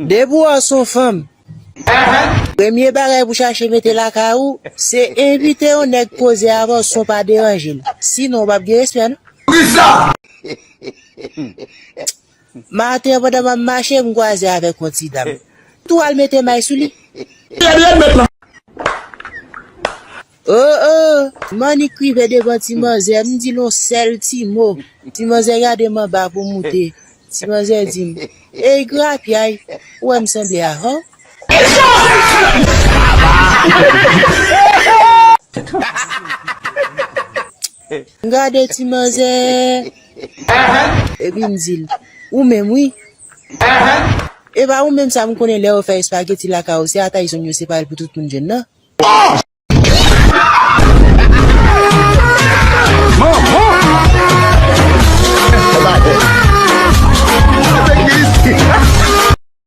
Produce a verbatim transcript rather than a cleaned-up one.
Depi w wè w se yon fanm, premye bagay pou chache mete lakay ou, se envite yon nèg poze avè w san w pa deranje l. Sinon, w p ap gen respè, non. Maten an, pandan m ap mache, m kwaze avèk yon ti dam. Tou al mete may sou li. Oh, oh, m annik rive devan ti manzè, m di l yon sèl ti mo. Ti manzè gade m anba pou moute. Ti manzè di m, "Ey, grapyay, ou wè m sanble a hòn?" M gade ti manzè, epi m di l, "Ou menm, wi." E pa ou menm sa m konnen lè yo fè espageti lakay ou, se atay zòn yo separe l pou tout moun jwenn nan.